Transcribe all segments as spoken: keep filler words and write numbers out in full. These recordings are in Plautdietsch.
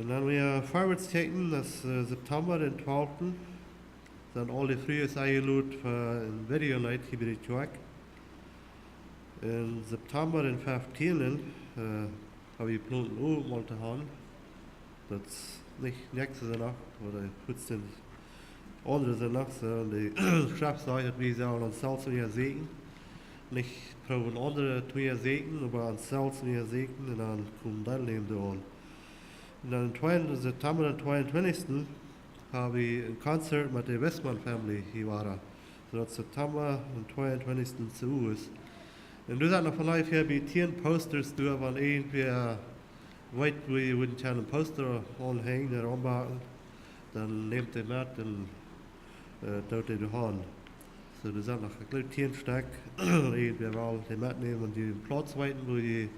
Un dan wada verwoats kjikjen, daut es, äh, September dän twalften. Sent aul de Frues enjelot fa een Video Night hia bie de Kjoakj. En September dän feftienden, äh, hab wie jeplont een Owentmol to haben. Daut es nich näakjsten Sindach, ooda fuaz dän aundren Sindach, soo, un de Schreft sajcht, daut wie sellen ons selfst unjasäkjen. Nich proowen aundre to unjasäkjen, oba ons selfst unjasäkjen un dan komen dee Läwen doaraun. Un dan dän tweeden September, dän tweeuntwintichsten, hab wie een Konzert met de Westman Family hia wada. Soo daut September dän tweeuntwintichsten to Uas. Un doa sent noch von onjefäa bie tieen Posters doa, wan irjentwäa weet, woo jie wudden kjennen een Poster aunhenjen ooda aunbaken, dan nämt dee met un, äh, doot dee doa han. Soo, doa sent noch, ekj jleew, tieen Stekj. Irjentwäa well dee metnämen, wan jie een Plauz weeten, wua jie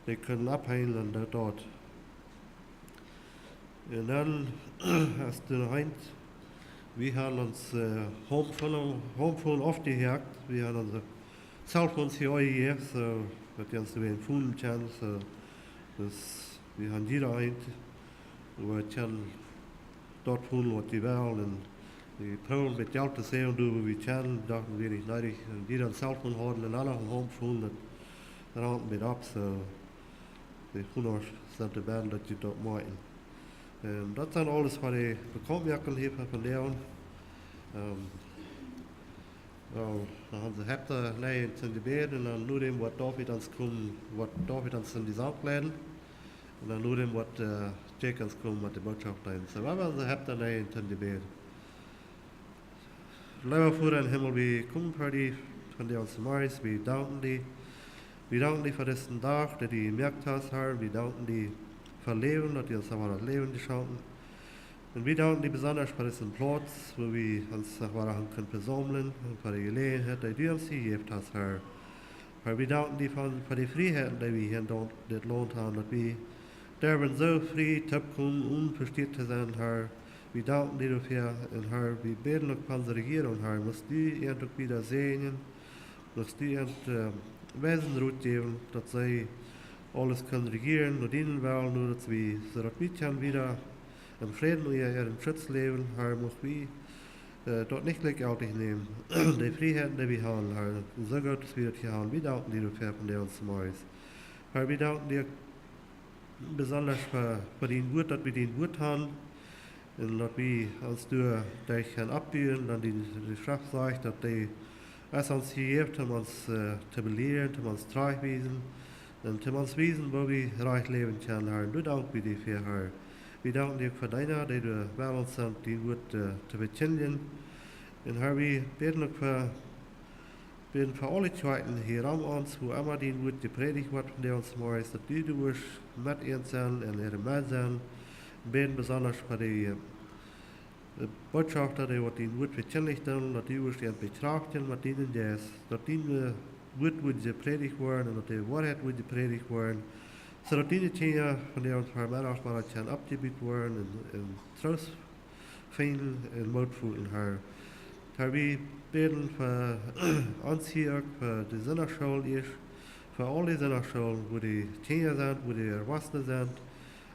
dee kjennen opphenjen, dan doot daut. Un dan, aus du noch eens, wie haben ons, äh, Homephone, Homephone aufjehäakt. Wie haben onse Cellphones hia aunjejäft, soo daut jie ons doa wäajen phonen kjennen, soo, daut wie haben jieda eent, wua jie kjennen doa phonen, waut jie wellen. Un wie proowen met Jelt to saven, doa wua wie kjennen, dochten wie nich needich, un dee dan Cellphone hauden un dan noch een Homephone, daut raumt met opp, soo. De Hunosch sent doa bennen, daut jie daut moakjen. Ähm, daut sent aules fa de Bekauntmoakunk hia von vondoag. Ähm, well, dan haben see Hepta, nä, en Jebäd, un dan no däm woat David ons komen, woat David ons en dän Sank leiden. Un dan no däm woat, äh, Jack ons komen met de Bootschoft deelen. Soo, wie haben see Hepta, nä, en Jebäd. Leewa Voda em Himmel, wie komen ver die vondoag zemorjes, wie danken die. Wie danken die fa disen Dach, dän du jemoakt hast, Herr. Wie danken die fa Läwen, daut du ons noch wada daut Läwen jeschonken. Un wie danken die besonda fa disen Plauz, wua wie ons noch wada haben kjennen vesaumlen, un fa de Jeläajenheit, dee du ons jejäft hast, Herr. Herr, wie danken die fa, fa de Frieheit, dee wie hia en daut, dit Launt haben, daut wie derwen soo frie toopkomen, onen vesteet to sennen, Herr. Wie danken die doafäa, un Herr, wie bäden uk fa onse Rejierunk, Herr, muchst du an uk wada säajnen, muchst du an, äh, Weisheit jäwen, daut see aules kjennen rejieren no dienen Wellen, no daut wie, soo daut wie kjennen wada em Fräd unja äaren Schutz läwen, Herr, mucht wie, äh, daut nich jlikjjeltich nämen. De Frieheit, dee wie haben, Herr, soo goot aus wie daut hia haben, wie danken die doafäa vondoag zemorjes. Herr, wie danken die besonda fa, fa dien Wuat, daut wie dien Wuat haben, un daut wie ons doa derch kjennen oppbuen, dan dee, de Schreft sajcht, daut dee es ons jejäft, om ons, äh, to belieren, om ons trajchtwiesen, un om ons wiesen, woo wie rajcht läwen kjennen, Herr. Un doa dank wie die fäa, Herr. Wie danken die uk fa dee, dee doa bie ons sent, dien Wuat, äh, to vekjindjen. Un Herr, wie bäden uk fa, bäden fa aule Kjoakjen hia aun ons, wua emma dien Wuat jeprädicht woat vondoag zemorjes, daut du, du woascht met an sennen un äa Medleet sennen. Bäden besonda fa de, äh, Bootschoft, daut dee waut dien Wuat vekjindjen doonen, daut du woascht an bekraften met dienen Jeist, daut dien, äh, Wuat woat jeprädicht woaren un daut de Woarheit woat jeprädicht woaren, soo daut diene Kjinja vondoag Vemeddach wada kjennen oppjebut woaren un, un Troost finjen un Moot foten, Herr. Herr, wie bäden fa ons hia uk, fa de Sindachschool ieescht, fa aul de Sindachschoolen, wua de Kjinja sent, wua de Erwachsene sent.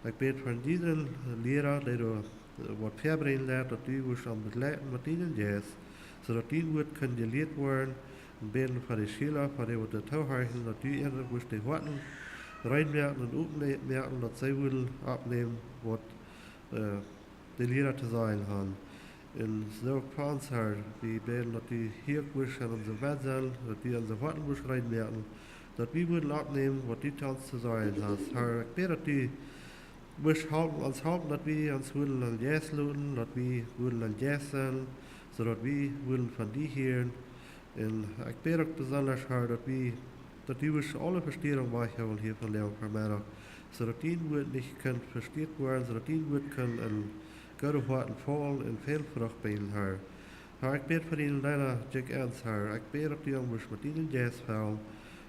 Ekj bäd fa jieda Liera, dee doa, äh, waut väabrinjen deit, daut du woascht am bejleiden met dienen Jeist, soo daut dien Wuat kaun jelieet woaren. Un bäden fa de Schiela, fa dee waut doa toohorchen, daut du an woascht de Hoaten rein moaken un open moaken, daut see wellen oppnämen, waut, äh, de Liera to sajen haben. Un soo uk fa ons, Herr, wie bäden, daut du hia woascht en onse Welt sennen, daut du onse Hoaten woascht rein moaken, daut wie wellen oppnämen, waut du to ons to sajen hast. Herr, ekj bäd, daut du woascht halpen, ons halpen, daut wie ons wellen aun Jeist loten, daut wie wellen aun Jeist sennen, soo daut wie wellen von die hieren. Un ekj bäd uk besonda, Herr, daut wie, daut du woascht aule Vesteerunk wajchhoolen hia vondoag Vemeddach, soo daut dien Wuat nich kaun vesteet woaren, soo daut dien Wuat kaun en goode Hoaten faulen un väl Frucht brinjen, Herr. Herr, ekj bäd fa dienen Deena Jack Ernst, Herr. Ekj bäd, daut du am woascht met dienen Jeist fellen.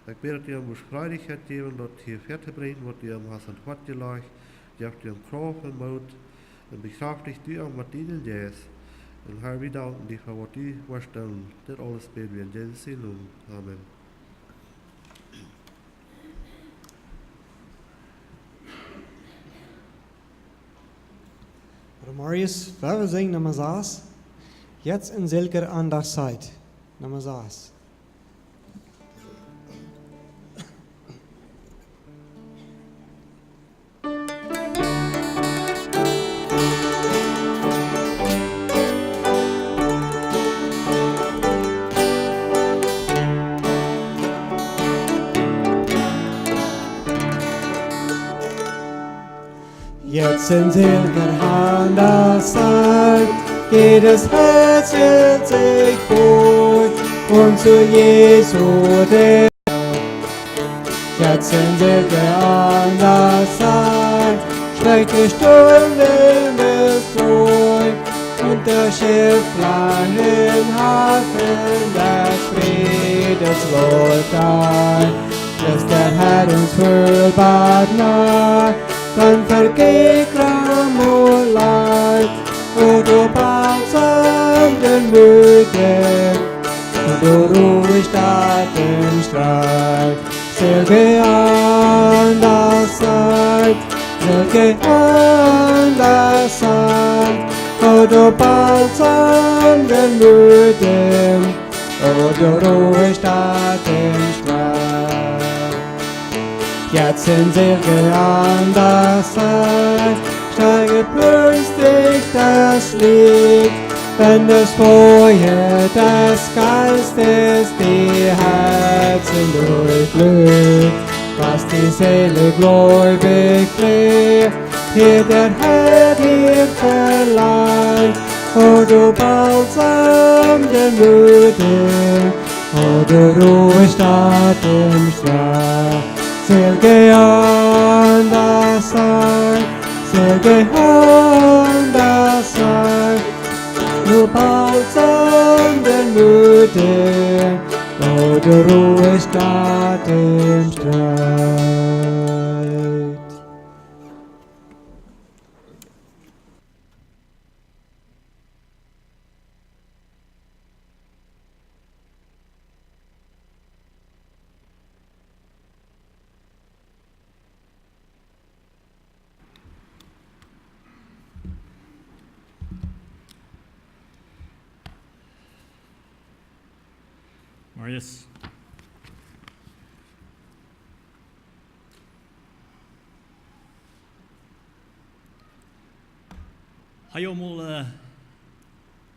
Ekj bäd, daut du am woascht Freiheit jäwen, daut hia väatobrinjen, waut du am hast aun daut Hoat jelajcht. Jeff am Krauft un Moot un bekrafticht du am met dienen Jeist. Un Herr, wie danken die fa waut du woascht doonen. Dit aules bäd wie en Jesus sienen Nomen. Amen. Marius, wie singen Numma sas. Jetzt en sillker Andachtzeit. Numma sas. Jetzt en sillker Andachtzeit, jedes Herz stellt sich vor, un to Jesus, de Jetzt en sillker Andachtzeit, streckt de Stunde bevor, un daut Schiff lang em Hafen des Friedes läuft an. Bis der Herr ons fort bald naht, dan verjäft Kjram un Leid. O du balsamende Mutter, o du ruhigste Statt, sillke Andachtzeit, sillke Andachtzeit, o du balsamende Mutter, o du ruhigste Statt. Jetzt en sillker Andachtzeit, steiget plötzlich daut Licht, wenn daut Feuer des Geistes die Herzen durchglüht. Was die Seele gläubig lebt, hieet der Herr dir verlangt. O du balsamende Mutter, o du ruhigste Statt, sillke Andachtzeit, sillke Andachtzeit, o du balsamende Mutter, o du ruhigste Statt. Marius. Hab jie aul mol, äh,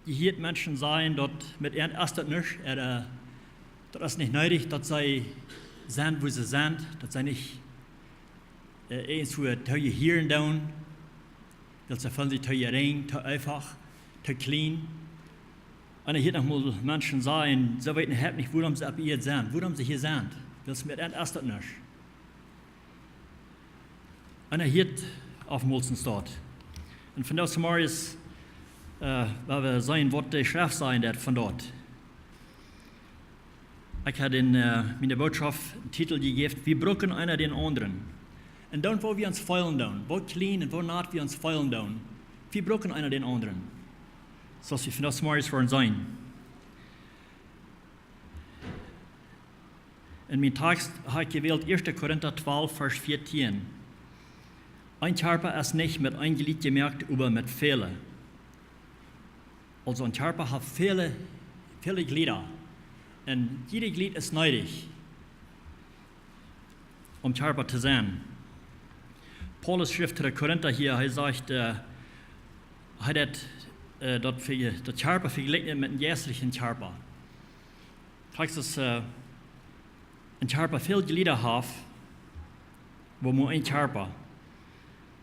jehieet Menschen sajen, daut met an es daut nuscht, äh, daut es nich needich, daut see sent, wua see sent, daut see nich, äh, irjentwua too jehieren doonen, wiels see feelen sikj too jerinj, too eefach, too kjlien. Un ekj hia noch mol Menschen sajen, see weeten nich, wuarom see opp Ieed sent, wuarom see hia sent, wiels met an es daut nuscht. Un hee hieet oftmols en Staut. Un vondoag zemorjes, äh, woa wie seenen, waut de Schreft sajen deit von daut. Ekj hab en, äh, miene Bootschoft een Titel jejäft: Wie brucken eena dän aundren. Un dan, woo wie ons feelen doonen, woo kjlien un woo naut wie ons feelen doonen, wie brucken eena dän aundren. Soo aus wie vondoag zemorjes woaren seenen. En mien Tekst hab ekj jewält Ieeschte Korinta twalf, Varsch vieetieen. Een Kjarpa es nich met een Jlied jemoakt, oba met väle. Aulsoo een Kjarpa haft väle, väle Jlieda. Un jieda Jlied es needich, om Kjarpa to sennen. Paulus schrift to de Korinta hia, hee sajcht, äh, hee deit, äh, daut, daut Kjarpa vejlikjen met een jeistlichen Kjarpa. Krakjt soo aus, äh, een Kjarpa väl Jlieda haft, oba mau een Kjarpa.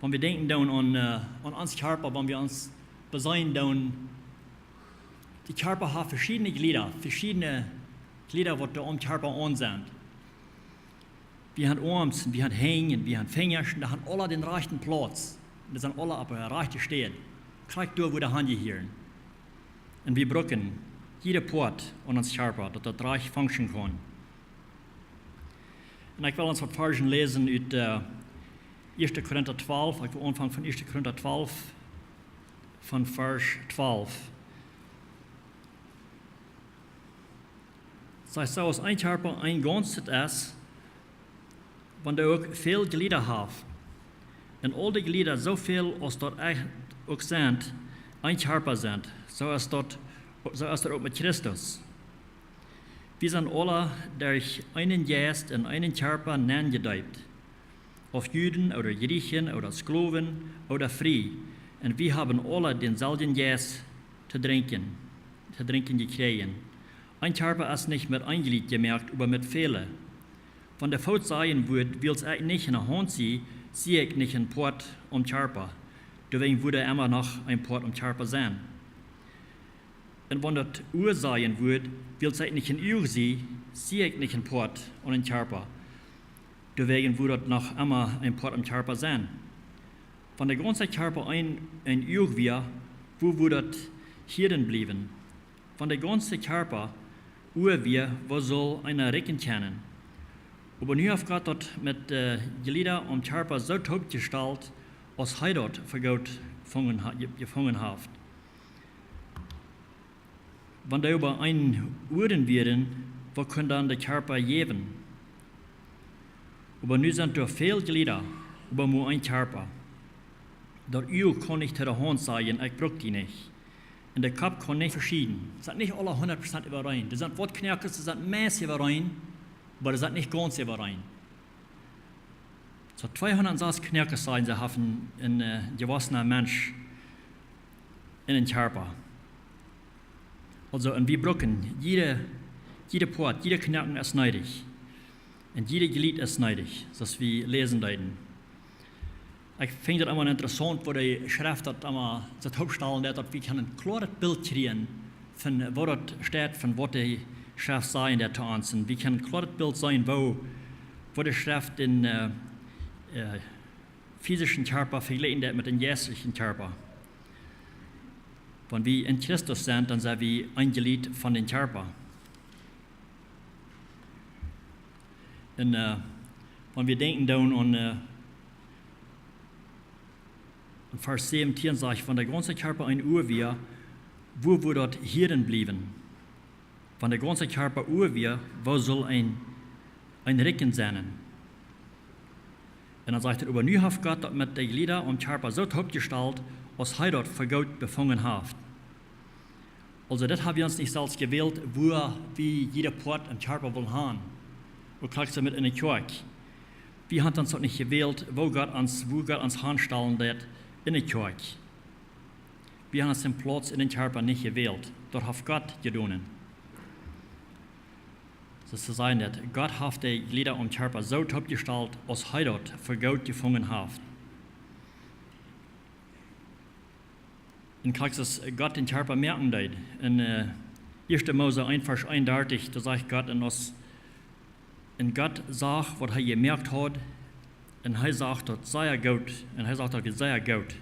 Wan wie denkjen dan aun, äh, aun ons Kjarpa, wan wie ons beseenen dan, de Kjarpa haft veschiedne Jlieda, veschiedne Jlieda, waut doa aum Kjarpa aun sent. Wie haben Oarms, wie haben Henj, wie haben Finjasch, un dee haben aula dän rajchten Plauz. Un dee sent aula opp de rajchte Städ. Krakjt doa, wua dee han jehieren. Un wie brucken jieda Poat aun ons Kjarpa, daut daut rajcht function kaun. Un ekj well ons waut Varzen läsen ut, äh, Ieeschte Korinta twalf, ekj well aunfangen von Ieeschte Korinta twalf, von Varsch twalf. Sajcht: Soo aus een Kjarpa een Gaunzet es, wan dee uk väl Jlieda haft, un aul de Jlieda soo väl aus daut ech-, uk sent, een Kjarpa sent, soo es daut, soo es daut uk met Christus. Wie sent aula derch eenen Jeist en eenen Kjarpa nenjedeept, auf Juden ooda Jrieechen ooda Sklowen ooda frie, un wie haben aula dänselwjen Jeist to drinkjen, to drinkjen jekjräajen. Een Kjarpa es nich met een Jliet jemoakt, oba met väle. Wan de Foot sajen wudd: Wiels ekj nich enne Haunt sie, sie ekj nich een Poat aum Kjarpa, doawäajen wudd hee emma noch een Poat aum Kjarpa sennen. Un wan daut Ua sajen wudd: Wiels ekj nich een Uag sie, sie ekj nich een Poat aun dän Kjarpa, doawäajen wudd daut noch emma een Poat aum Kjarpa sennen. Wan de gaunze Kjarpa een, een Uag wia, wua wudd daut hia dan bliewen? Wan de gaunze Kjarpa Ua wia, woo sull eena rikjen kjennen? Oba nu haft Gott daut met de Jlieda aum Kjarpa soo toopjestalt, aus hee daut fa goot jefungen ha-, je-, jefungen haft. Wan dee oba een Ua wieren, woo kunn dan de Kjarpa jäwen? Oba nu sent doa väl Jlieda, oba mau een Kjarpa. Daut Uag kaun nich to de Haunt sajen: Ekj bruk die nich. Un de Kopp kaun nich veschieden. Sent nich aula hundat Prozent äwareen. Doa sent waut Knoakes, dee sent meist äwareen, oba dee sent nich gaunz äwareen. Soo tweehundat sas Knoakes, sajen see, haft een, een, äh, jewossna Mensch en een Kjarpa. Aulsoo, un wie brucken jieda, jieda Poat, jieda Knoaken es needich. Un jieda Jliet es needich, soo aus wie läsen deeden. Ekj finj daut emma interessaunt, woo de Schreft daut emma soo toopstalen deit, daut wie kjennen een kloaret Bilt kjrieen von waut daut steit, von waut de Schreft sajen deit to ons. Un wie kjennen een kloaret Bilt seenen, woo, woo de Schreft dän, äh, äh, physischen Kjarpa vejlikjen deit met dän jeistlichen Kjarpa. Wan wie en Christus sent, dan sent wie een Jliet von dän Kjarpa. Un, äh, wan wie denkjen dan aun, äh, Varsch säwentieen sajcht: Wan de gaunze Kjarpa een Ua wia, wua wudd daut hia dan bliewen? Wan de gaunze Kjarpa Ua wia, woo sull een, een rikjen sennen? Un dan sajcht et: Oba nu haft Gott daut met de Jlieda aum Kjarpa soo toopjestalt, aus hee daut fa goot jefungen haft. Aulsoo, daut hab wie ons nich selfst jewält, wua wie jieda Poat em Kjarpa wellen han. Uk krakjt soo met enne Kjoakj. Wie han ons daut nich jewält, wua Gott ons, wua Gott ons hanstalen deit enne Kjoakj. Wie han ons dän Plauz en dän Kjarpa nich jewält. Daut haft Gott jedonen. Soo to sajen, daut Gott haft de Jlieda aum Kjarpa soo toopjestalt, aus hee daut fa goot jefungen haft. Un krakjt soo aus Gott dän Kjarpa moaken deed. En, äh, ieeschte Mose eent Varsch eenundartich, doa sajcht Gott: Un aus, un Gott sach, waut hee jemoakt haud, un hee sach daut sea goot, un hee sach daut wia sea goot.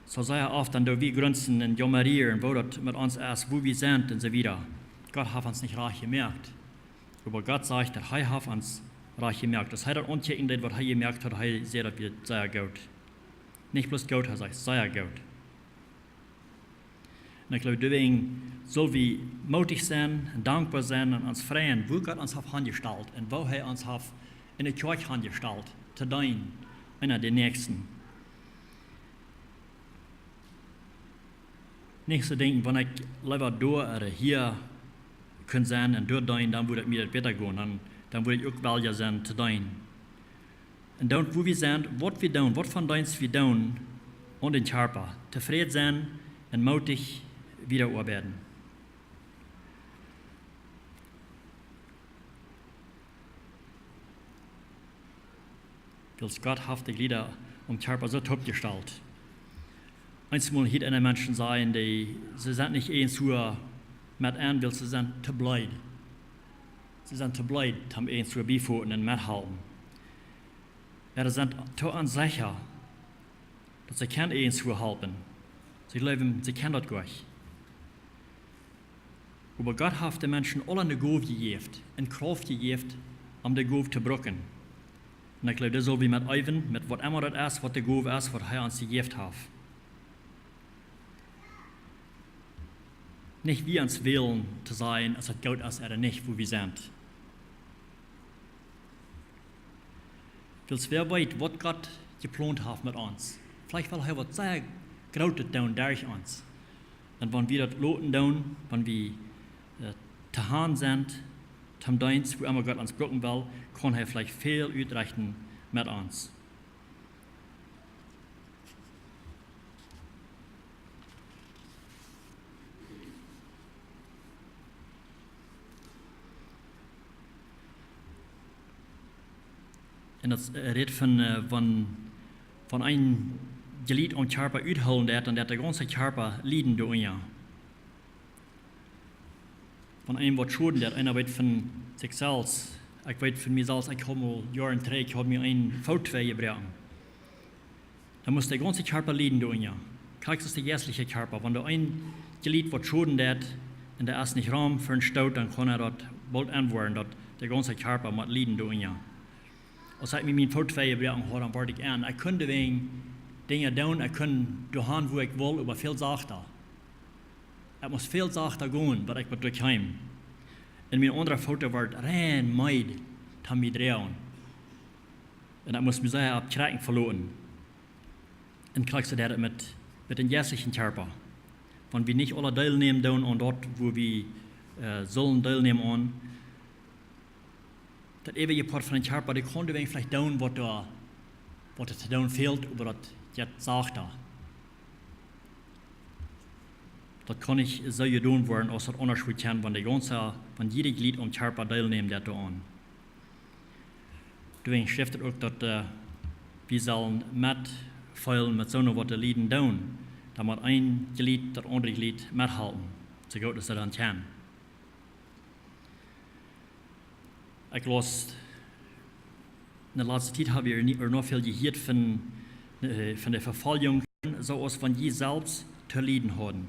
Soo sea oft dan doo wie grunzen un jaumerieren, woo daut met ons es, wua wie sent un soo wieda. Gott haft ons nich rajcht jemoakt. Oba Gott sajcht, daut hee haft ons rajcht jemoakt. Aus hee daut aunkjikjen deed, waut hee jemoakt haud, hee säd, daut wia sea goot. Nich bloos goot, hee sajcht, sea goot. Un ekj jleew, doawäajen sell wie mootich sennen un dankboa sennen un ons freien, wua Gott ons haft hanjestalt un woo hee ons haft en de Kjoakj hanjestalt, to deenen, eena dän Näakjsten. Nich soo denkjen, wan ekj leewa doa ooda hia kunn sennen un doa deenen, dan wudd et mie daut bäta gonen, dan, dan wudd ekj uk wellich sennen to deenen. Un dan, wua wie sent, waut wie doonen, waut von Deenst wie doonen, aun dän Kjarpa tofräd sennen un mootich wieda oabeiden. Wiels Gott haft de Jlieda aum Kjarpa soo toopjestalt. Eensmol hieet eena Menschen sajen, dee, see sent nich eens soo met aun, wiels see sent too bleed. See sent too bleed, om eens soo bie to foten un mettohalpen. Ooda sent too onsecha, daut see kjennen eens soo halpen. See jleewen, see kjennen daut goanich. Oba Gott haft de Menschen aula ne Gow jejäft un Krauft jejäft, om de Gow to brucken. Un ekj jleew, daut sell wie met äwen, met waut emma daut es, waut de Gow es, waut hee ons jejäft haft. Nich wie ons wälen to sajen, aus et goot es ooda nich, wua wie sent. Wiels wäa weet, waut Gott jeplont haft met ons. Veleicht well hee waut sea Grootet doonen derch ons. Un wan wie daut loten doonen, wan wie äh, to han sent, toom Deenst, wua emma Gott ons brucken well, kaun hee veleicht väl utrechten met ons. Un daut äh, rät von, äh, wan, wan een Jliet aum Kjarpa uthoolen deit, dan deit de gaunze Kjarpa lieden doarunja. Wan eenem waut schoden deit, eena weet von sikj selfst. Ekj weet von mie selfst, ekj haud mol Joaren trigj, ekj haud mie een Foot twei jebroaken. Dan must de gaunze Kjarpa lieden doarunja. Krakjt soo es de jeistlicha Kjarpa. Wan doa een Jliet waut schoden deit un dee es nich rom fa een Stoot, dan kaun hee daut boolt enwoaren, daut de gaunze Kjarpa mott lieden doarunja. Aus ekj mie mien Foot twei jebroaken haud, dan wort ekj en. Ekj kunn doawäajen Dinja doonen, ekj kunn doa han, wua ekj wull, oba väl sachta. Ekj must väl sachta gonen, bat ekj waut derchkjeem. Un mien aundra Foot wort rein meed toom mie droagen. Un ekj must mie sea opp Kjrakjten veloten. Un krakjt soo deit daut met, met dän jeistlichen Kjarpa. Wan wie nich aula deelnämen doonen aun daut, wua wie äh, sullen deelnämen aun, daut äwaje Poat von dän Kjarpa, dee kaun doawäajen veleicht doonen, waut doa, waut doa to doonen fält, oba daut jeit sachta. Daut kaun nich soo jedonen woaren, aus daut aundasch wudd kjennen, wan de gaunze, wan jieda Jliet aum Kjarpa deelnämen deit doaraun. Doawäajen schrift et uk, daut äh, wie sellen metfeelen met soone, waut doa lieden doonen. Dan mott een Jliet daut aundre Jliet methalpen, soo goot aus see dan kjennen. Ekj laus, enne latste Tiet hab wie ea noch väl jehieet von, äh, von de Vefoljunk, soo aus wan jie selfst to lieden hauden.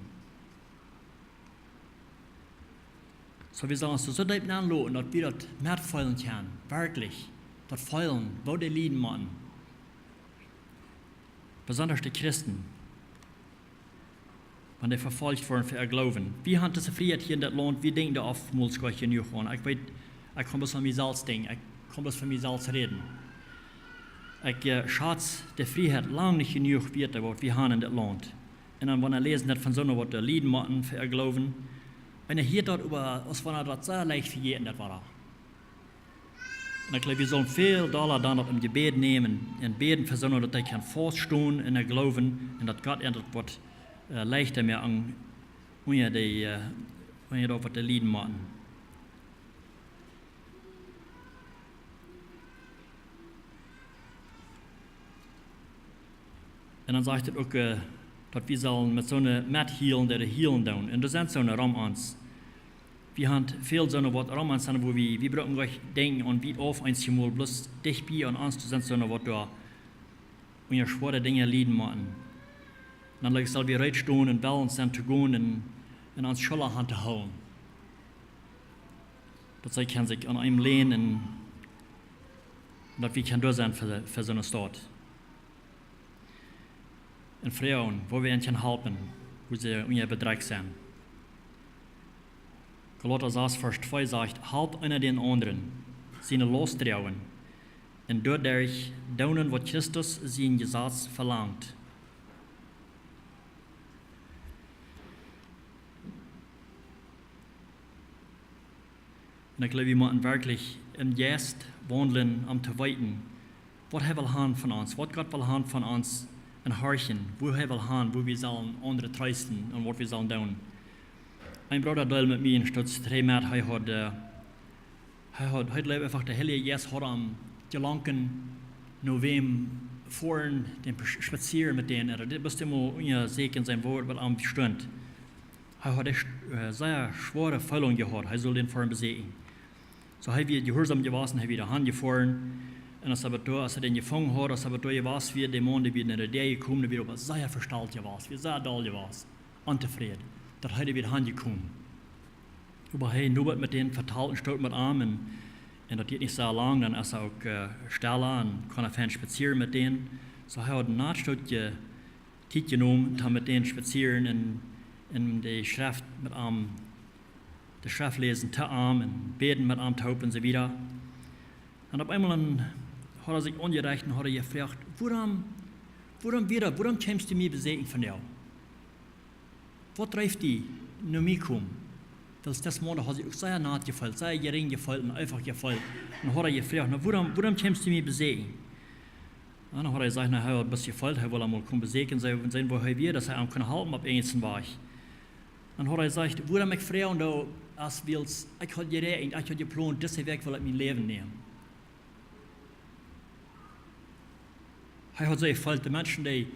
Soo, wie sellen ons soo deep nenloten, daut wie daut metfeelen kjennen, werkjlich, daut feelen, woo dee lieden motten. Besondasch de Christen, wan dee vefoljt woaren fa äa Gloowen. Wie han dise Frieheit hia en daut Launt, wie denkjen doa oftmols goanich jenuach aun. Ekj weet, ekj kaun bloos von mie selfst denkjen, ekj kaun bloos von mie selfst räden. Ekj äh, schatz de Frieheit lang nich jenuach wieet, waut wie han en daut Launt. Un dan, wan wie läsen daut von soone, waut doa lieden motten fa äa Gloowen, un eena hieet daut äwa, aus wan daut sea leicht vejäten deit woaren. Un ekj jleew, wie sellen väl dolla dan daut em Jebäd nämen un bäden fa soone, daut dee kjennen faust stonen en äa Gloowen un daut Gott an daut woat äh, leichta moaken, unja dee, äh, unja daut, waut dee lieden motten. Un dan sajcht et uk, äh, daut wie sellen met soone methielen, dee dee hielen doonen. Un doa sent soone rom ons. Wie han väl soone, waut rom ons sent, wua wie, wie brucken nich denkjen aun wiet auf, eenjemol bloos dicht bie aun ons, doa sent soone, waut doa unja schwoare Dinja lieden motten. Dan, like, sell wie reed stonen un wellen sent to gonen un, un ons Schulla han to hoolen. Daut see kjennen sikj aun eenem länen un, un daut wie kjennen doa sennen fa, fa soone Staut. Un froagen, woo wie an kjennen halpen, wua see unja bedrekjt sent. Galota sas, Varsch twee sajcht: Halpt eena dän aundren, siene Laust droagen, un doaderch doonen, waut Christus sien Jesaz velangt. Un ekj jleew, wie motten werkjlich em Jeist waundlen, om to weeten, waut hee well han von ons, waut Gott well han von ons, un horchen, woo hee well han, woo wie sellen aundre treesten un waut wie sellen doonen. Een Brooda deeld met mie en Stootstree met, hee haud, äh, hee haud, hee jleewd eefach, de Heilje Jeist haud am jelonken, no wäm foaren, dän sp-, spazieren met dän, un dit must emol unjasäkjen, sien Wort, waut am stunt. Hee haud ech, äh, sea schwoare Feelunk jehaut, hee sull dän foaren besäkjen. Soo, hee wia jehuarsom jewast, hee wia doa han jefoaren. Un aus hee doa, aus hee dän jefungen haud, aus hee doa jewast wia, de Maun, dee wia no de Däa jekomen, dee wia oba sea vestalt jewast, wia sea doll jewast, ontofräd, daut hee doa wia han jekomen. Oba hee nu waut met dän vetalt un stoot met am un, un daut dieed nich soo lang, dan es hee uk, äh, stella un kunn hee fein spazieren met dän. Soo, hee haud een Stootje Tiet jenomen, dan met dän spazieren un, un de Schreft met am, de Schreft läsen to am un bäden met am toop un soo wieda. Un opp eemol dan haud hee sikj aunjerecht un haud hee jefroacht: Wuarom, Wuarom wada, wuarom kjeemst du mie besieekjen vondoag? Waut dreef die no mie komen? Wiels dis Maun haud sikj uk sea naut jefeelt, sea jerinj jefeelt un eefach jefeelt. Un haud hee jefroacht: "Na, wuarom, wuarom kjeemst du mie besieekjen?" Un dan haud hee jesajcht, na, hee haud bloos jefeelt, hee wull am mol komen besieekjen, seenen, seenen woo hee wia, daut hee am kunn halpen opp irjent een Wajch. Dan haud hee jesajcht: "Wuarom ekj froag, daut es wiels ekj haud jeräakjent, ekj haud jeplont, dise Wäakj well ekj mien Läwen nämen." Hee haud sikj jefeelt, de Menschen, dee,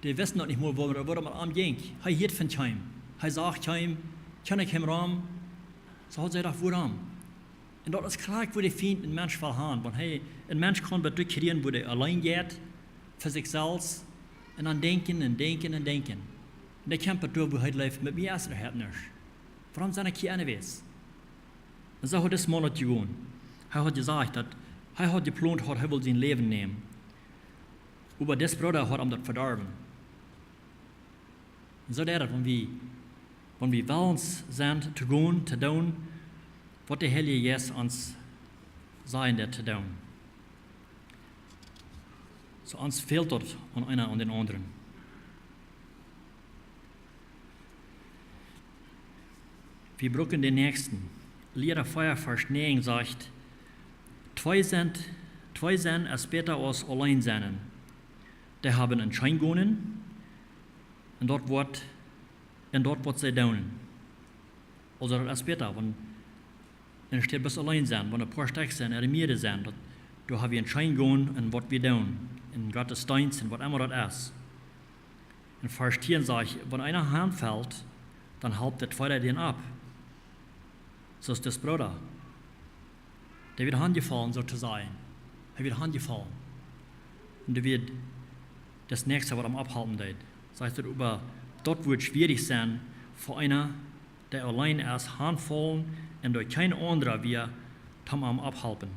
dee wisten daut nich mol, woo, woo daut met am jinkj. Hee hieed von kjeenem. Hee sach kjeenem, kjeen ekj am rom. Soo haud hee jedocht: "Wuarom?" Un daut es krakjt, woo de Fient een Mensch well han. Wan hee, een Mensch kaun waut derchkjrieen, woo hee auleen jeit, fa sikj selfst, un dan denkjen un denkjen un denkjen. Un dan kjemt daut doa, woo hee jleeft, met mie es daut nuscht. Wuarom sie ekj hia aunwäsent? Un soo haud dis Maun daut jedonen. Hee haud jesajcht, daut hee haud jeplont, haud, hee wull sien Läwen nämen. Oba dis Brooda haud am daut vedorwen. Un soo deit daut, wan wie, wan wie wellens sent to gonen, to doonen, waut de Heilje Jeist ons sajen deit to doonen. Soo ons fält daut aun eena aun dän aundren. Wie brucken dän Näakjsten. Liera vea, Varsch näajen sajcht: "Twee sent, twee sennen es bäta aus auleen sennen." Dee haben een Scheengonen un daut woat, un daut woat see doonen. Aulsoo daut es bäta, wan, un et steit bloos auleen sennen, wan een poa Stekj sent, ooda mea sent, daut, doa ha wie een Scheengonen un waut wie doonen, en Gottesdeenst un waut emma daut es. Un Varsch tieen sajcht: "Wan eena hanfelt, dan halpt de tweeda dän opp." Soo es dis Brooda. Dee wia hanjefollen, soo to sajen. Hee wia hanjefollen. Un dee wia dis Näakjsta, waut am opphalpen deed. Sajcht et: "Oba daut woat schwierich sennen fa eena, dee auleen es, hanfaulen un doa kjeen aundra wia, toom am opphalpen."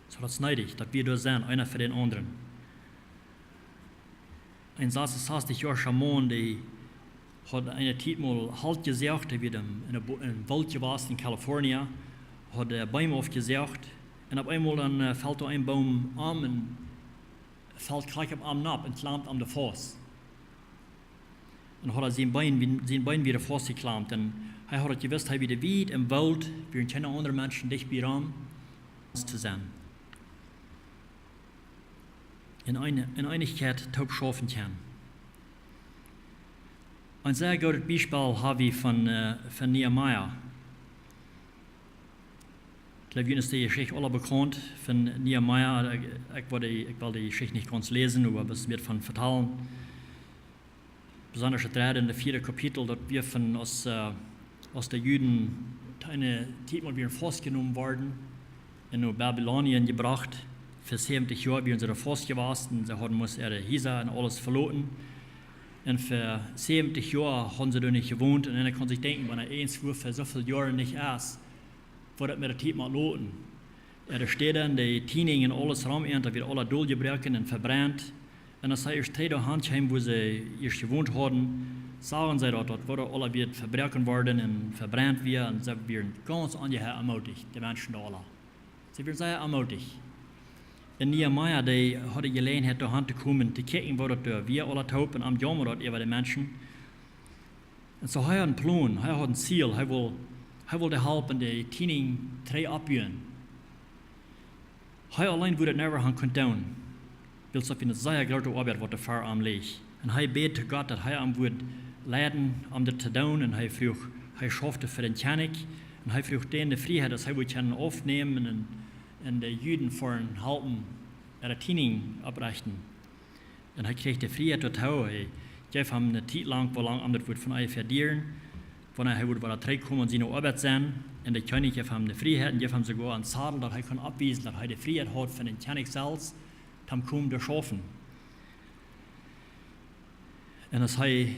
Soo daut es needich, daut wie doa sent, eena fa dän aundren. Een sasunsastich Joa oola Maun, dee haud eene Tiet mol Holt jesäacht, dee wia em, en een Bo-, en een Woolt jewast en California, haud, äh, Beem aufjesäacht. Un opp eemol dan, äh, felt doa een Boom om un felt krakjt opp am nopp un klaumt am de Fauss. Un haud hee sien Been, sien Been wada faustjeklaumt. Un hee haud daut jewist, hee wia wiet em Woolt, wieren kjeene aundre Menschen dicht bie am to sennen. En eene, en Eenichkjeit toop schaufen kjennen. Een sea goodet Biespel ha wie von, äh, von Nehemia. Ekj jleew, junt es de Jeschicht aula bekaunt von Nehemia. Ekj, ekj well de, ekj well de Jeschicht nich gaunz läsen, oba bloos een bät von vetalen. Besonda daut dredde un daut vieede Kapitel, daut wia von aus, äh, aus de Juden eene Tiet mol wada faustjenomen worden un no Babylonien jebrocht. Fa säwentich Joa wieren see doa faustjewast, see hauden musst äare Hiesa un aules veloten. Un fa säwentich Joa hauden see doa nich jewont. Un eena kaun sikj denkjen, wan eena irjentwua fa soo väl Joaren nich es, woo daut met de Tiet mott loten. Äare Städa un de Tieninj un aules rom äant, daut wia aula doljebroaken un vebrent. Un aus see ieescht trigj doa han kjeemen, wua see ieescht jewont hauden, sagen see daut, daut wia aula wada vebrent worden un vebrent wia. Un see wieren gaunz onjeheia aunmootich, de Menschen doa aula. See wieren sea aunmootich. Un Nehemia, dee haud de Jeläajenheit doa han to komen, to kjikjen, woo daut doa wia aula toop, un am jaumad daut äwa de Menschen. Un soo hee haud een Plon, hee haud een Ziel, hee wull, hee wull de Help un de Tieninj trigj oppbuen. Hee auleen wudd daut never han kunt doonen, wiels daut wia eene sea groote Oabeit, waut doa ver am leech. Un hee bäd to Gott, daut hee am wudd leiden, om dit to doonen. Un hee fruach, hee schauft fa dän Kjennich. Un hee fruach dän de Frieheit, daut hee wudd kjennen aufnämen un, un de Juden fa am halpen, äare Tieninj opprechten. Un hee kjrieech de Frieheit doatoo. Hee jeef am eene Tiet lang, woo lang am daut wudd von onjefäa dieren, wan hee wudd wada trigjkomen un siene Oabeit sennen. Un de Kjennich jeef am de Frieheit un jeef am soogoa een Zadel, daut hee kunn oppwiesen, daut hee de Frieheit haud von dän Kjennich selfst, toom komen doa schaufen. Un aus hee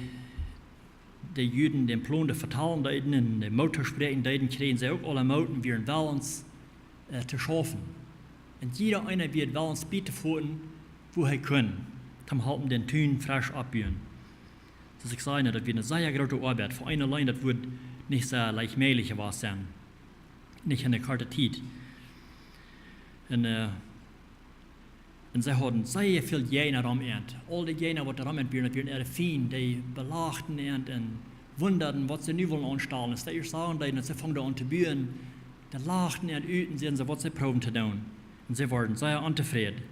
de Juden dän Plon vetalen deed un de Moot toospräakjen deed, kjrieejen see uk aula Moot un wieren wellens, äh, to schaufen. Un jieda eena wia wellens bie to foten, wua hee kunn, toom halpen dän Tun fresch oppbuen. Soo aus ekj säd, daut wia eene sea groote Oabeit. Fa eenen auleen, daut wudd nich soo leicht mäajlich jewast sennen. Nich en eene korte Tiet. Un, äh, Un see hauden sea väl Jäajna rom äant. Aul de Jäajna, waut rom äant wieren, daut wieren äare Fiend, dee belachten äant un wundaden, waut see nu wullen aunstalen. Aus dee ieescht sagen deeden, daut see fungen aun to buen, dan lachten äant ut un säden see, waut see proowen to doonen. Un see worden sea ontofräd.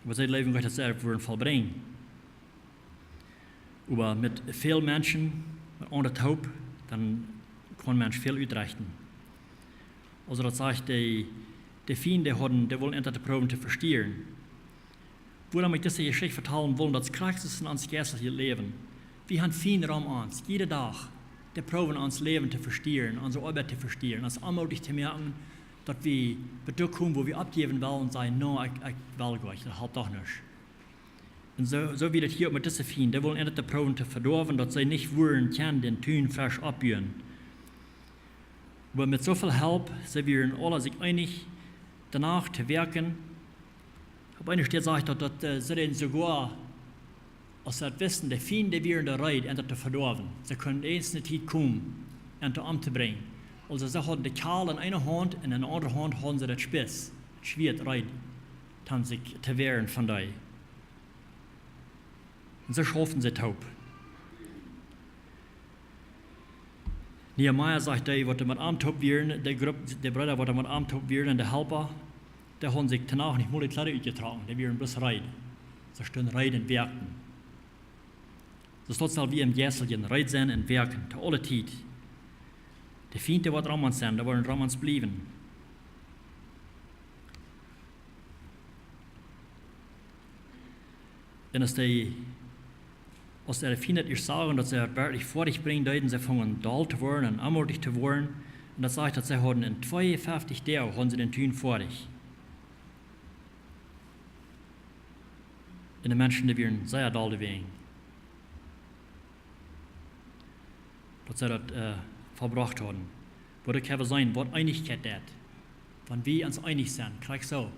Oba see jleewden goanich, daut see daut wudden vollbrinjen. Oba met väl Menschen, met aundre toop, dan kaun een Mensch väl utrechten. Aulsoo daut sajcht, de, de Fiend, dee hauden, dee wullen äant daut proowen to vestieren. Wuarom ekj dise Jeschicht vetalen well, daut es krakjt soo en ons jeistlichet Läwen. Wie han Fiend rom ons, jieda Dach. Dee proowen ons Läwen to vestieren, onse Oabeit to vestieren, ons onmootich to moaken, daut wie bat doa komen, wua wie oppjäwen wellen un sajen: "No, ekj, ekj well goanich, daut halpt doch nuscht." Un soo, soo wia daut hia uk met dise Fiend. Dee wullen äant daut proowen to vedoawen, daut see nich wudden kjennen dän Tun fresch oppbuen. Oba met soo väl Help, see wieren aula sikj eenich, doano to werkjen. Opp eene Städ sajcht daut, daut, äh, see deeden soogoa, aus see daut wisten, de Fiend, dee wieren doa reed, äant daut to vedoawen. See kunnen eenje Tiet komen, äant doa omtobrinjen. Aulsoo, see hauden de Kjal en eene Haunt un en de aundre Haunt hauden see daut Spieet, daut Schwieet reed, om sikj to wäaren von dee. Un soo schauften see toop. Nehemia sajcht, dee, waut doa met am toop wieren, de Grupp, de Breeda, waut doa met am toop wieren, un de Halpa, dee hauden sikj doano nich mol de Kjleeda utjetrocken, dee wieren bloos reed. See stunden reed un werkjten. Soo es daut selwje em Jeistlichen, reed sennen un werkjen, to aule Tiet. De Fiend, dee woat rom ons sennen, dee woaren rom ons bliewen. Un aus dee, aus de Fiend ieescht sagen, daut see daut werkjlich foadich brinjen deeden, see fungen doll to woaren un onmootich to woaren. Un daut sajcht, daut see hauden en tweeunfeftich Doag hauden see dän Tun foadich. Un de Menschen, dee wieren sea doll doawäajen, daut see daut, äh, vollbrocht hauden. Waut ekj hab jeseenen, waut Eenichkjeit deit. Wan wie ons eenich sent, krakjt soo.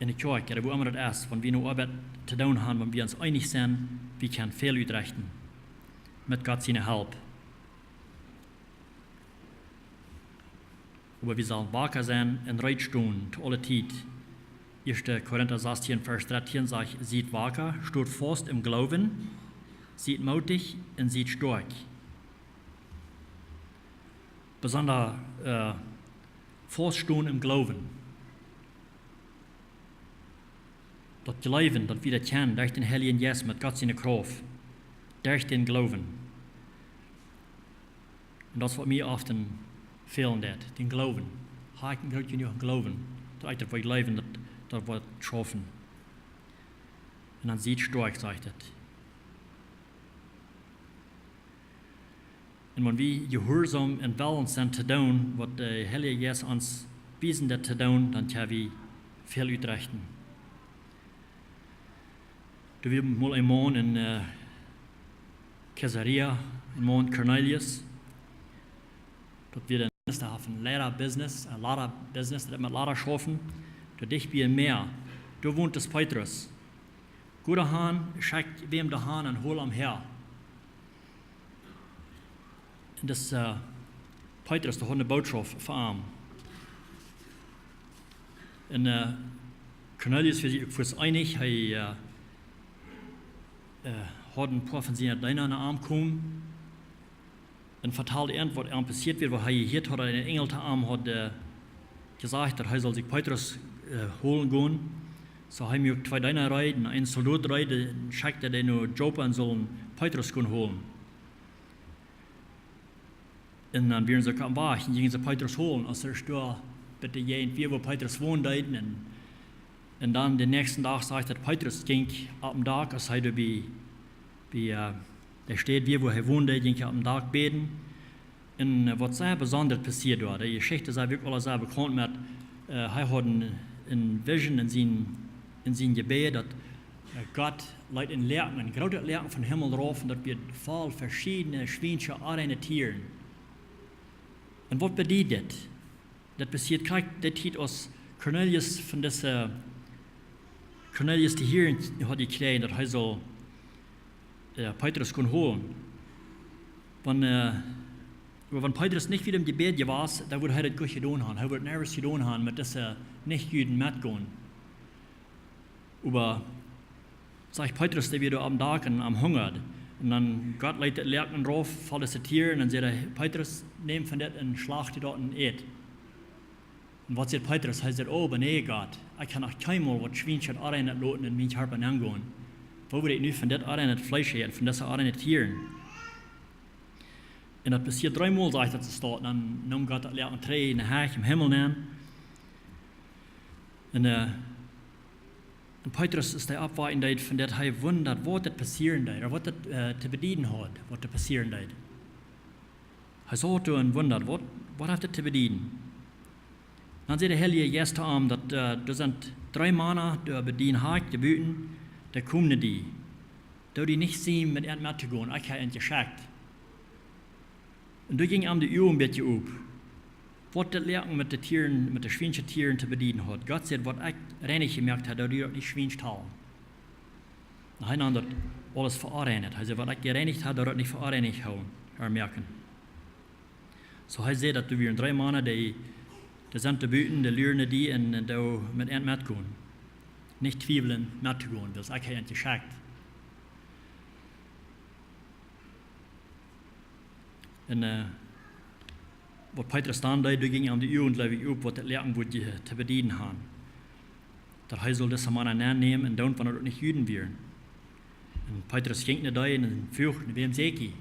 En de Kjoakj, ooda wua emma daut es, wan wie ne Oabeit to doonen haben, wan wie ons eenich sent, wie kjennen väl utrechten. Met Gott siene Help. Oba wie sellen waka sennen un reed stonen to aule Tiet. Ieeschte Korinta sastieen, Varsch dartieen sajcht: "Siet waka, stot faust em Gloowen, siet mootich un siet stoakj." Besonda, äh, faust stonen em Gloowen. Daut Gloowen, daut wie daut kjennen, derch dän Heiljen Jeist met Gott siene Krauft, derch dän Gloowen. Un daut es, waut mie oft fälen deit, dän Gloowen. Hab ekj een groot jenuach Gloowen, daut ekj daut woa jleewen, daut, daut woat schaufen? Un dan siet stoakj, sajcht et. Un wan wie jehuarsom un wellens sent to doonen, waut de Heilje Jeist ons wiesen deit to doonen, dan kjenn wie väl utrechten. Doa wia mol een Maun en, äh, Caesarea, een Maun Cornelius. Daut wia een Minister von Leida Business, äh, Leida Business, daut met Leida schaufen. Doa dicht bie een Mäa, doa wont dis Petrus. Go doahan, schekj wäm doahan un hol am häa. Un dis, äh, Petrus, dee haud ne Bootschoft fa am. Un, äh, Cornelius wia sikj uk fuaz eenich, hee, äh, äh, haud een poa von siene Deena no am komen un vetald an, waut am passieet wia, woo hee jehieet haud, daut een Enjel to am haud, äh, jesajcht, daut hee sull sikj Petrus, äh, holen gonen. Soo hee muak twee Deena reed, een Soldot reed, un schekjt dän no Joppa un sull Petrus gonen holen. Un dan wieren see aum Wajch un jinjen see Petrus holen, aus see doa bie de Jäajent wieren, wua Petrus wonen deed. Un, un dan dän näakjsten Dach sajcht et, daut Petrus jinkj oppem Dak, aus hee doa bie, bie, äh, de Städ wia, wua hee wonen deed, jinkj hee oppem Dak bäden. Un, äh, waut sea besondaret passieed doa. De Jeschicht es uk aula sea bekaunt met, äh, hee haud een, een Vision en sien, en sien Jebäd, daut, äh, Gott leet een Läaken, een grootet Läaken vom Himmel rauf, un daut wia voll veschiedne schwiensche, onreine Tieren. Un waut bediet dit? Daut passieed krakjt de Tiet, aus Cornelius von dise, Cornelius de Hieren haud jekjräajen, daut hee sull, äh, Petrus gonen holen. Wan, äh, oba wan Petrus nich wia em Jebäd jewast, dan wudd hee daut goanich jedonen haben. Hee wudd daut niemols jedonen haben, met dise Nichjuden metgonen. Oba, sajcht, Petrus, dee wia doa aum Dak un am hungad. Un dan Gott leet daut Läaken rauf, foll dise Tieren, un dan säd hee: Petrus, nemm von dit un schlacht die daut un ät. Un waut säd Petrus? Hee säd: O, oba nä, Gott, ekj kaun noch kjeenmol waut Schwienschet, Onreinet loten en mien Kjarpa nengonen. Woo woa ekj nu von dit onreinet Fleesch äten, von dise onreine Tieren? Un daut passieed dreemol, sajcht daut, soo steit. Dan neem Gott daut Läaken trigj en de Hach em Himmel nenn. Un, äh, un Petrus, aus dee oppwaken deed, von daut hee wundad, waut daut passieren deed, ooda waut daut, äh, to bedieden haud, waut doa passieren deed. Hee saut doa un wundad, waut, waut haft daut to bedieden? Dan säd de Heilje Jeist to am daut, äh, doa sent dree Mana doa bie dän Hakj doa buten, dee komen no die. Doo die nich siemen met an mettogonen, ekj hab an jeschekjt. Un doa jinj am de Uagen een bät op, waut daut Läaken met de Tieren, met de Schwienschet Tieren to bedieden haud. Gott säd: Waut ekj reinich jemoakt hab, doo die daut nich Schwiensch hoolen. Un hee neem daut aules fa onreinet. Hee säd: Waut ekj jereinicht hab, doo daut nich fa onreinet hoolen, ooda moaken. Soo hee säd daut doa wieren dree Mana, dee, dee sent doa buten, dee luren no die un, un doo met an metgonen. Nich twiewlen mettogonen, wiels ekj hab an jeschekjt. Un, äh, waut Petrus dan deed, doa jinj am de Uagen, jleew ekj, op, waut daut Läaken wudd je-, to bedieden haben. Daut hee sull dise Mana nennämen un doonen, wan daut nich Juden wieren. Un Petrus jinkj no dee un fruach: No wäm säkj jie?